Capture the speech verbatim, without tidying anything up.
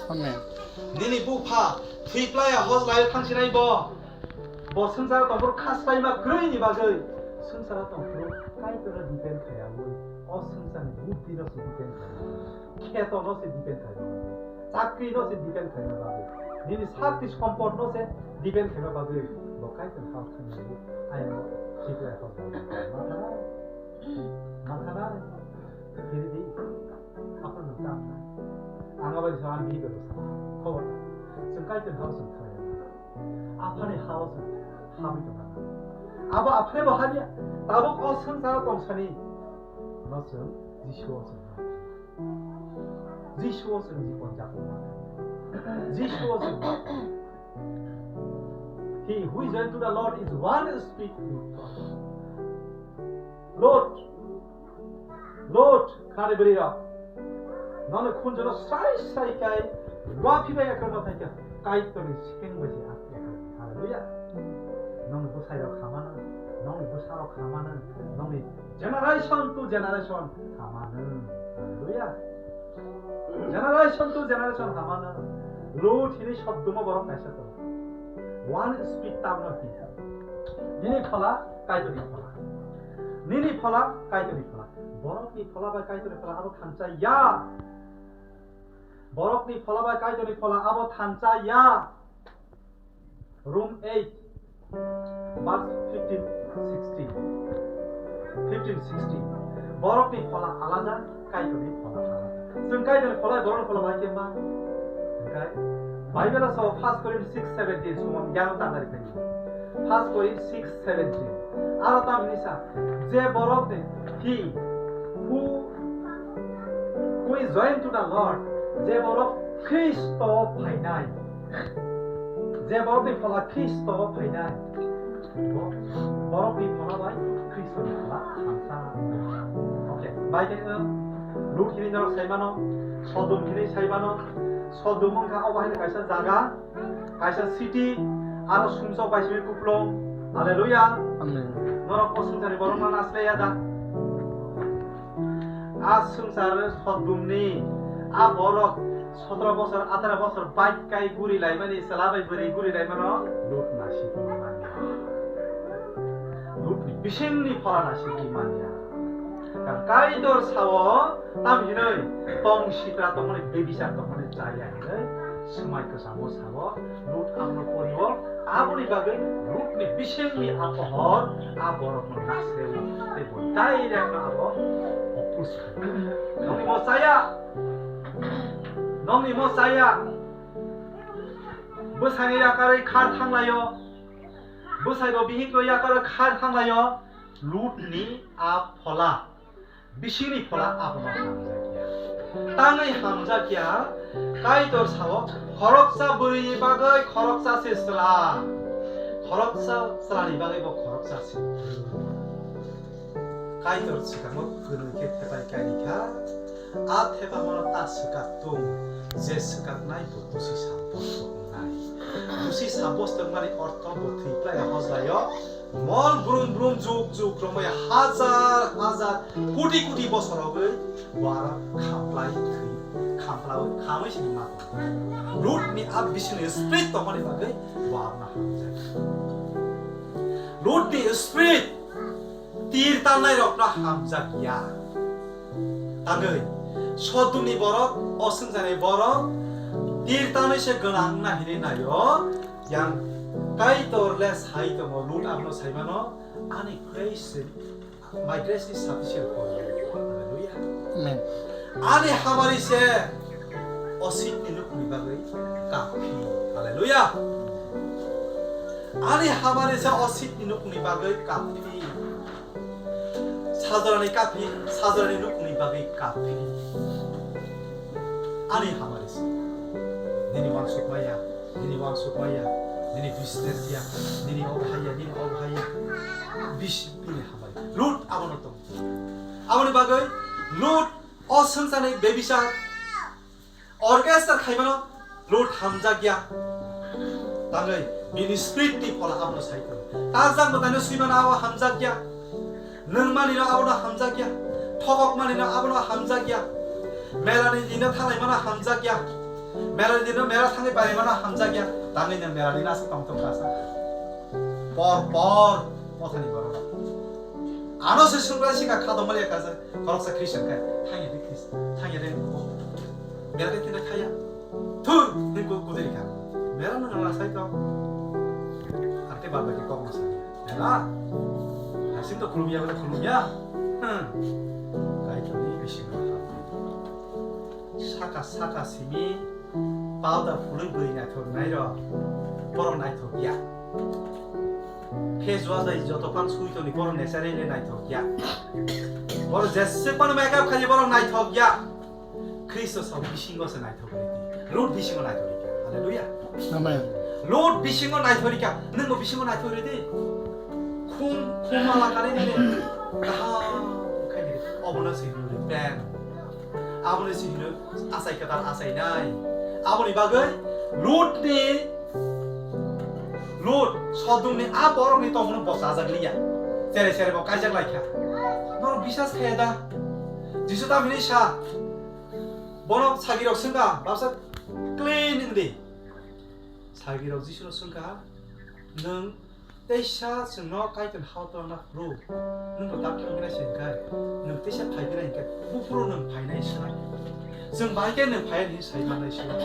Amen. Nini bupha thwi playa hos lai thangsinai bo. Bo swngcharo tongphuru kha swlaima kwrwini bagwi swngcharo tongphuru Kaitorno depend khaiyaui o swngcharni buddhino se depend khaiyaui, khetono se depend khaiyaui, chakrino se depend khaima bagwi, nini sakti somporno se depend khaima bagwi bo Kaitor hao thangwi ayang thwi playa hos lai. Mathara, mathara, phiri di. Aphano nung tamo. Ang abo ni sama bini bebaksa. Khobor. Chwng Kaitor hao chwng khlai. Aphani hao chwng habwi tongna. Abo aphre bo habya. Tabuk o swngcharo tongsani. No chwng Jisu o chwng ha. Jisu o chwng jibon japon ma. Jisu o chwng ma. He who is joined to the Lord is one spirit with God. Lord, Lord, khani bwrwi rok. Nono khunjuno sai sai kai, lua phibai akhirno thaikha, Kaitorni seng bai se akhir akhir. Hallelujah. Nongni bwsai rok khamano, nongni bwsa rok khamano, nongni generation to generation khamano. Hallelujah. Generation to generation khamano. Lut hini soddumo borok kaisa tongo. One spirit tamno hi. Nini phola, Kaitorni phola. Nini phola, Kaitorni phola. Borokni phola bai Kaitorni phola abo thansa ya. Borokni phola bai Kaitorni phola abo thansa ya. Rom eight, verse fifteen, sixteen. Fifteen, sixteen. Borokni phola alada, Kaitorni phola alada. Chwng Kaitorni phola, borokni phola bai khe ma? Hwnkhe Bible-o sao First Corinthians six seventeen, sumon gyano tangnari phai. First Corinthians six seventeen. Aro tam hinwi sa, je borok de, he who, who is joined to the Lord, je borok Khristo phainai, je borokni phola Khristo phainai, bo-, borokni phola bai Khristoni phola thansa. Okay, bai khe, uh, Lut hini norok saimano, Sodom hini saimano, Sodom wngkha obo haino kaisa jaga, kaisa city, aro sumsok bai simi kuplung. Hallelujah. Amen. Norok o swngcharni borok no naslaiya da? A swngchar Sodom ni a borok sotro bosor, ataro bosor bike kai guri laimani, chwla bai bwrwi guri laimano Lut naisingwi manya. Lut ni bisingni phola naisingwi manya. Kaitor sao, tam hinwi tong sitra tongmani, bebichar tongmani chaya hinwi swmai kwchamo sao, Lut abono porio, aboni bagwi Lutni bisingni a pohor a borokno nasreo, tei bo direct no abo oppose khaio. Nongni mo chaya, nongni mo chaya, bwsani yakarwi khar thanglaio, bwsai bo bihikno yakarwi khar thanglaio, Lutni a phola. Bisingni phola abono hamjakya. Tangwi hamjakya, Kaitor sao, khoroksa bwrwini bagwi khoroksa se chwla, khoroksa chwlani bagwi bo khoroksa se bwrwi. Kaitor swkango kwnwi khe thepai kaini kha, a thepamano ta swkak tung, je swkaknai bo dusi sabosto wngnai. Dusi sabosto wngmani ortho bo thwi plai hojlaio, Mol brum brum juk juk romwi hazar hazar koti koti bosor rogwi bo aro khamplai thwi, khamplaui khamwi sini ma tongo. Lutni a bisingni spirit tongmani bagwi bo abono hamjak. Lutni spirit tir tangnai rokno hamjak ya. Tangwi, Sodomni borok, o swngcharni borok, tir tanwi se gwnang wngna hinwi naio, yang Kaitor le sai tongo, Lut abono sai mano, ani grace, my grace is sufficient for you. Hallelujah. Amen. Ani hamari se o sitni nukni bagwi kaphri. Hallelujah. Ani hamari se o sitni nukni bagwi kaphri. Sajorani kaphri, sajorani nukni bagwi kaphri. Ani hamari se. Nini wansuk maya, nini wansuk maya, nini business ya, nini obo haya, nini obo haya. Bis-, bini hamari. Lut abono tong. Aboni bagwi Lut o swngcharni bebisar orchestra khaimano Lut hamjakya. Tangwi bini spirit ni phola abono sai tongo. Tajak mwtaino swimano abo hamjakya. Nwngmanino abono hamjakya. Thokokmanino abono hamjakya. Melani dino thanglaimano hamjakya. Mela dino mela thangwi parimano hamjakya, tamni no mela dino aswk tong tong kasa. Por por mothani borok. Ano se sungkra sika khado mali kasa, khoroksa Christian khe, thangya de Christ, thangya de ko. Mela de tina khaya. Thur, ni ko kudiri kha. Mela no ngala sai to. Arte bad baki kok no sai. Mela. Hasim to khulumya, khulumya. Hmm. Kai to ni bisi. Saka saka simi powder phulwi bwrwi naithok nairok borok naithok ya. Face wash bai joto phang sui toni borok naturally naithok ya. Borok jese phano makeup khaidi borok naithok ya. Khristo sao bisingo se naithok ridi. Lut bisingo naithok rikha. Hallelujah. Amen. Lut bisingo naithok rikha. Nwngbo bisingo naithok ridi. Khum khum mala kari nini. Kaham khaidi. Obono se repent. Aboni se hino achai kwtal achainai. Aboni bagwi Lutni, Lut, Sodomni a borokni tongmano bo chajak liya. Sere sere bo kaijak lai kha. Norok bisas khaya da? Jisu ta hwnwi sa, bono sagirok swngkha, "Bapsa clean wng di." Sagirok Jisuno swngkha, "Nwng teisa chwngno Kaitor hao twlangna phuru, nwng bo dak thangwi naising khe, nwng teisa phaiwi nai khe, buphuru nwng phainai swlai. Chwng bahai khe nwng phaiya hinwi sai mannai swlai."